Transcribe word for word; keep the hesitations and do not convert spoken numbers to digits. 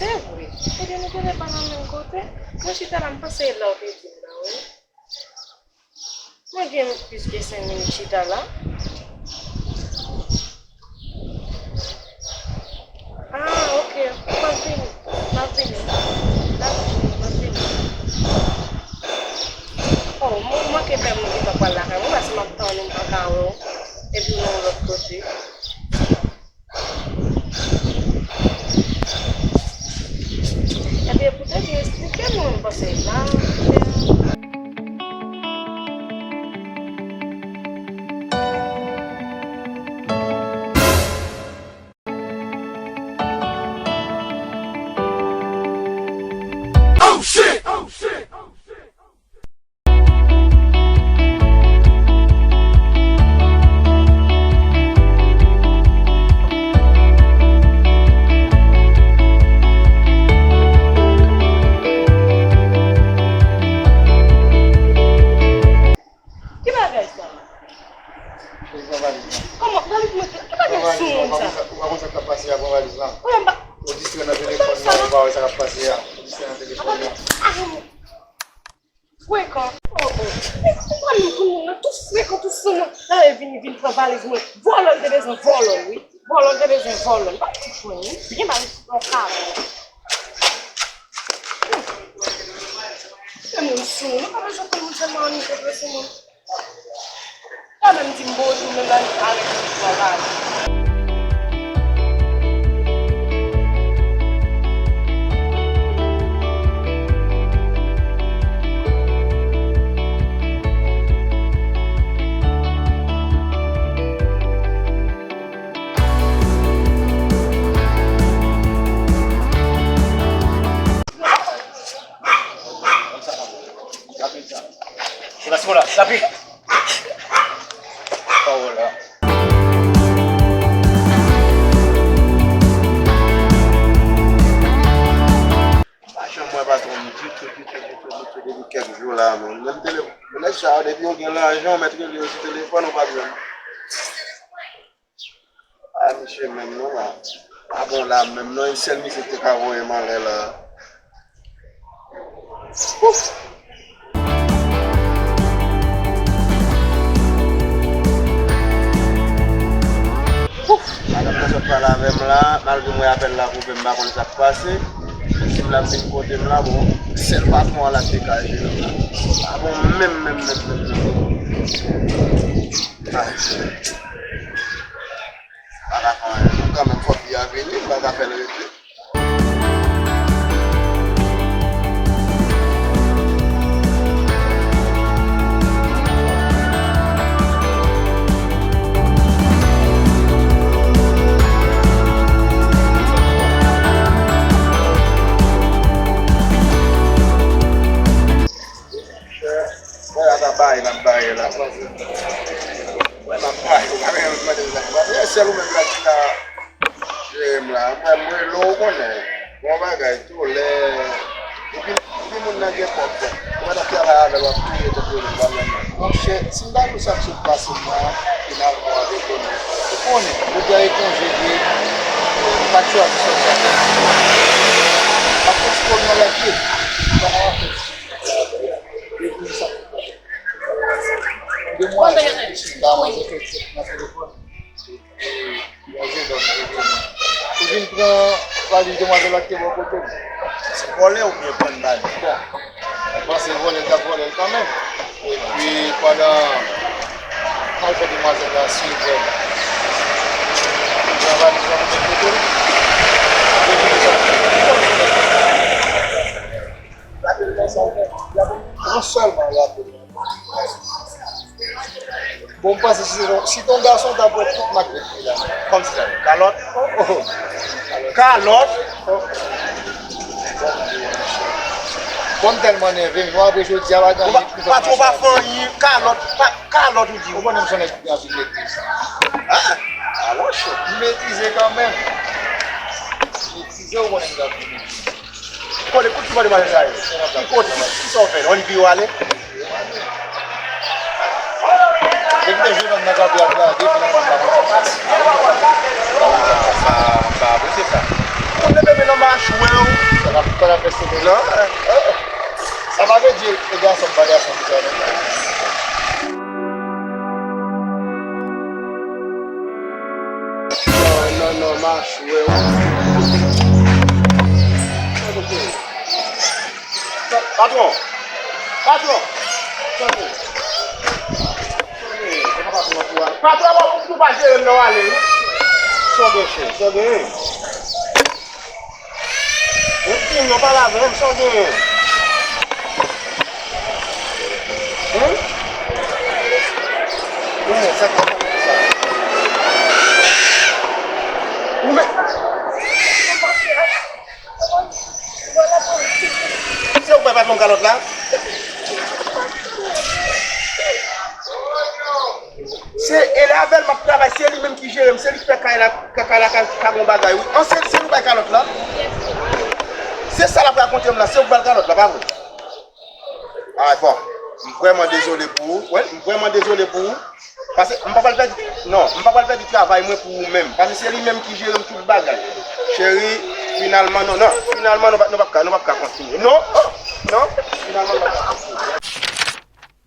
Se vre. Ebyen, nou te depa nan menm kote. Mwen chita la, m panse e la w te di m nan, wi. Mwen gen plis ke senk minit chita la. Ah, ok. M ap vini. M ap vini. M ap vini. M ap vini. Oh, m manke fè moun ki pa pral lakay mwen, paske m ap tann ou, m pa ka wè w. Epi w nan yon lòt kote. Ebyen, pou te byen esplike nou, m panse la. Oh shit! Oh shit! Ki bagay sa? Ou pran valiz lan. Kòman? Valiz mwen, ki bagay sou moun sa? Ou pa konn sa k ap pase a, pran valiz lan. Ou distrè nan telefòn nan, ou pa wè sa k ap pase a. Ou distrè nan telefòn nan. Ah, frekan. Oh, oh. Ou pran nou pou moun nan, tou frekan, tou sou moun. Nan e vini, vin pran valiz mwen. Vòlò l te bezwen vòlò l, wi. Vòlò l te bezwen vòlò l. Li pa t fout pran, wi. Byen valiz nan kawon. E moun sou moun, nou pa bezwen konn moun sèlman annik rete sou moun. Sa menm di m bonjou, menm la, li pa rete travay. Sou la, sou la, lapi. Pawòl la. Pa janm wè patwon m ditou, ditou, ditou, ditou, depi kèk jou la, menm. Menm telefòn, nèg sa yo, depi yo gen lajan, ou mèt rele yo sou telefòn, ou p ap jwenn. A, misye menm non la. Pa bon la menm non, e sèl misye ki te ka voye m anlè la. Ouf! Ouf! Madanm nan sot pale avè m la, malgre m wè apèl la koupe, m pa konn sa k pase. Sim la vin kote m la, bon, sèl patwon an la k degaje. Pa bon menm, menm, menm, menm, menm. Ay. Pa ka fè anyen. Kanmenm, fòk li a vini, m pa ka fè l rete. Wè, ata bay n ap bay la. Wè, n ap bay, ou pa gen yon mande sa. Wè, sèl ou menm la ki ka jere m la. Mwen, mwen, lè ou konnen. Bon bagay, tou, lè, epi, epi moun nan gen kòb, bon. Ou pa t ap travay avè l, w ap touye tèt ou, ou pa menm. Monchè, si m ta di w sa k sot pase m nan, finalman, w ap etone. Ou konnen, yo di a etranjè vre, m pa t chwazi sòti avè l. M ap fè ti kòb nan lèt li. Kòman w ap fè? Demwazèl ki chita, manzè fè chèk nan telefòn. Ou vin pran valiz demwazèl la ki te bò kote m. Se vòlè oubyen pran valiz? Bon, mwen panse vòlè l t ap vòlè l kanmenm. Epi pandan m al fè demwazèl la swiv, li pran valiz la pou l mete kote l. Apre vini sa, li ap pran sèlman l ap pran. Bon, m panse si se yon, si te yon gason, w t ap wè tout mak vèt li la. Kòmsi sa, kalòt? Oh, oh. Kalòt? Oh. Bon, m tèlman nève, men apre jodi a, pa gen anyen ki fè m mache. Patwon pa fè anyen, kalòt, pa, kalòt ou di. Ou konnen m se yon nèg ki gen anpil metriz. Ah, alò, cho. M metrize kanmenm. M metrize, ou konnen m gen anpil metriz. Kote, kote ki pale pale sa yo? Ki kote, ki, ki sa w fè? Ou vire w ale? Depi te jwenn nèg la, ap lage, finalman, pa konn sa k pase. Ah, sa, sa, sa, se sa. Ou leve men nan mache, ou wè w, Sa pa vle di e gason pa gason ki sa non. Non, non, non, machwè. Patwon! Patwon! Patwon! Patwon, ou pa jere m nan w ale wi. Sa w gen, chè? Sa w gen? Ou di m non, pale avè m, sa w genyen? Hen? Hen, sa k ap pase sa? Ou men. Se ou k bay patwon m kalòt la? Se e avè l m ap travay, se li menm ki jere m, se li k fè kay la, kay la ka, ka gon bagay wi. An, se, se nou bay kalòt la. Se sa l ap rakonte m la, se ou k ba l kalòt la, pa vre? Ah, bon, m vrèman dezole pou ou. Wi, m vrèman dezole pou ou. Paske m pa pral pèdi, non, m pa pral pèdi travay mwen pou ou menm. Paske se li menm ki jere m tout bagay. Cheri, finalman, non, non, finalman, nou pa, nou p ap ka, nou p ap ka kontinye. Non, oh, non, finalman, nou p ap ka kontinye.